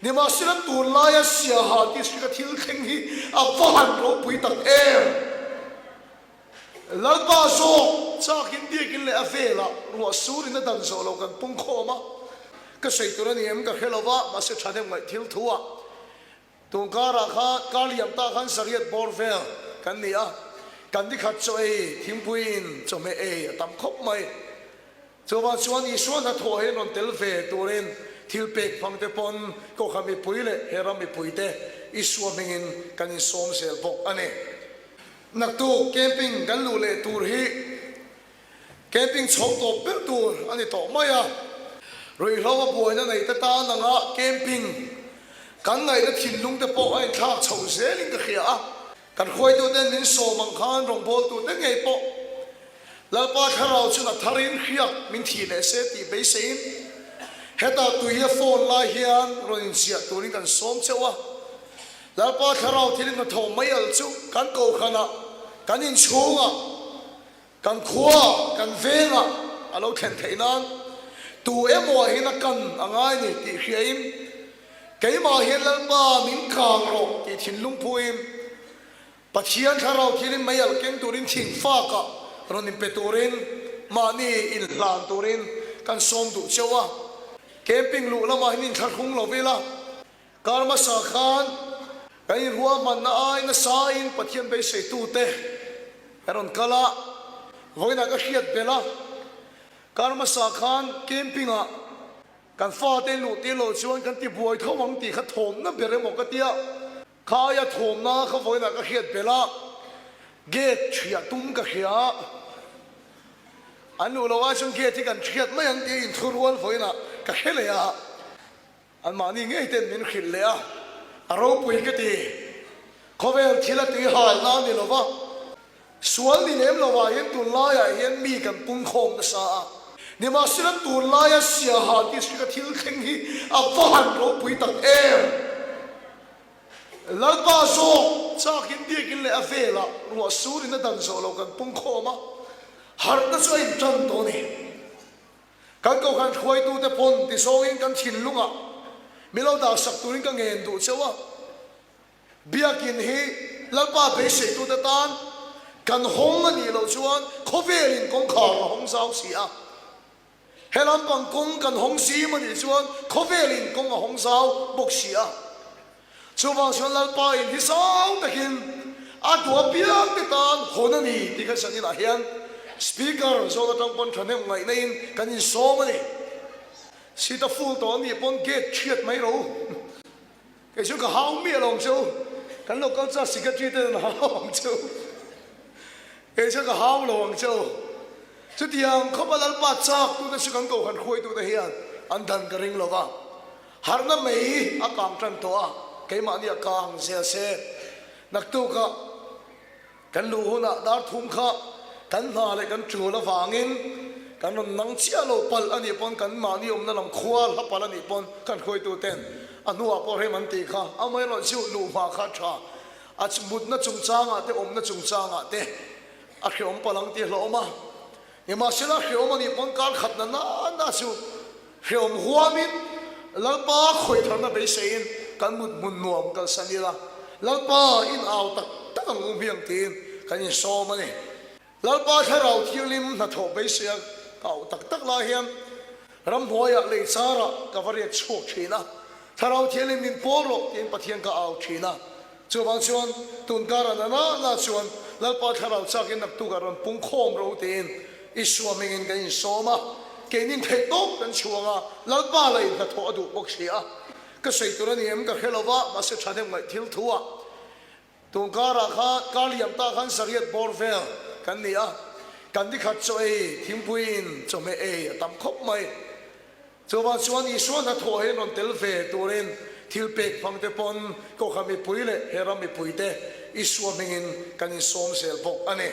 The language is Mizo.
Nimahsela tunlaia Siaha district-a thil thleng hi a va han ropui tak em! Lalpa zawk chakin biakin leh a velah ruah surin a dan zawh lo kan pung khawm a, ka sawi tur a ni em ka hre lo va, mahse thahnem ngaih thil thu ah tun karah khan kar liam ta khan zariat bawr vel kan ni a, kan nikhat chaw ei thingpuiin chawhmeh ei a tam khawp mai. Chuvang chuan Isua hnathawh hi rawn tel ve turin thil pek hmang te pawn Kohhran mipui leh he ram mipui te Isua hmingin kan insawm zel bawk a ni. Naktuk camping kan luh leh tur hi camping chho tawp ber tur a ni tawh mai a. Ruihhlo a buaina nei te tan anga camping kan ngaihna thinlung te pawh a inthlak chhoh zelin ka hria a. Kan hruaituten min sawm ang khan rawngbawltute ngei pawh Lalpa Thlarau chun a tharin hriak min thih leh se tih beiseiin hetah tui a phone lai hian rawn inziah turin kan sawm cheuh a. Lalpa Thlarau thil hnathawh mai al chu kan kohhranah, kan inchhungah, kan khuaah, kan vengah a lo thlen theih nan tu emaw ah hian a kan a ngai ni tih hriain keimah hian Lalpa min kang rawh tih thinlung phuin Pathian Thlarau thilin mei alh keng turin thing fakah rawn inpe turin mahni inhlan turin kan sawm duh cheuh a. Camping luh lamah hian inthlahrung lo ila, kar hmasa khan kan inruahmanna ai nasain Pathian beiseitute an rawn kal a, vawiinah ka hriat belh a, kar hmasa khan camping-ah kan fate luh tir loh chuan kan tibuai tho ang tih kha thawmna ber emaw ka tia. Khaia thawmna kha vawiinah ka hriat belh a, gate thiah tum ka hria a, an luh loh ai chuan gate hi kan thiat mai ang tih inthurual vawiinah ka hre leh a, anmahni ngei ten min hrilh leh a, a ropui ka ti. Khawvel thil a tui halna a ni lo va, sual ni lem lovah hian tunlaiah hian mi kan pungkhawm nasa a, nimahsela tunlaia Siaha district-a thil thleng hi a va han ropui tak em! Lalpa zawk chakin biakin leh a velah ruah surin a dan zawh lo kan pung khawm a, harhna chu a intan tawh a ni. Kan kohhran hruaitute pawn tizawngin kan thinlungah min lo dahsak turin ka ngen duh cheu a. Biakin hi Lalpa beiseitute tan kan hawng a nih loh chuan khawvelin kawngkhar a hawng zau si a. He lampang kawng kan hawng zim a nih chuan khawvelin kawng a hawng zau bawk si a. Chuvang chuan Lalpa in hi zau takin a duh apiang te tan hawn a ni tih kha zan inah hian Speaker zawn atang pawn thahnem ngaihna in kan insawm a ni. Seat a full tawh a nih pawn gate chhiat mai ro. Kei chu ka hau miah lo ang che u, kan local church secretary ten an hau ang che u, kei chu ka hau lo ang che u. Chutiang khawpa Lalpa chak tute chu kan kohhran hruaitute hian an dan ka ring lo va, harhna mei a kang tan tawh a, keimahni a kang zel se naktukah. Kan luh hunah dar thum kha kan hna leh kan tul avangin kan rawn nang chiah lo palh a nih pawn kan mahni awmna lam khua hla palh a nih pawn kan hruaitu ten a hnuah pawh rem an tih kha amaherawh chu luh hma kha a tha a mutna chungchangah te awmna chungchangah te a hreawm palh ang tih a hlauhawm a nimahsela hreawm a nih pawn kar khat na na chu Hreawm huamin Lalpa khawitharna beiseiin kan mut hmun nuam kalsan ila, Lalpa in au tak tak ang u hmiang tiin kan insawm a ni. Lalpa Thlarau Thianghlim hnathawh beiseia ka auh tak tak lai hian ramhnuaiah lei charah ka va riak chhuak thin a, Thlarau Thianghlim min pawl rawh tiin Pathian ka au thin a. Chuvang chuan tun karah na na na chuan Lalpa Thlarau chakin naktukah rawn pung khawm ro tiin Isua hmingin kan insawm a, keinin theih tawp kan chhuang a, Lalpa lah in hnathawh a duh bawk si a. Ka sawi tur a ni em ka hre lo va, mahse thahnem ngaih thil thu ah tun karah khan kar liam ta khan zariat bawr vel kan ni a, kan nikhat chaw ei thingpuiin chawhmeh ei a tam khawp mai. Chuvang chuan Isua hnathawh hi rawn tel ve turin thil pek hmang te pawn Kohhran mipui leh he ram mipui te Isua hmingin kan insawm zel bawk a ni.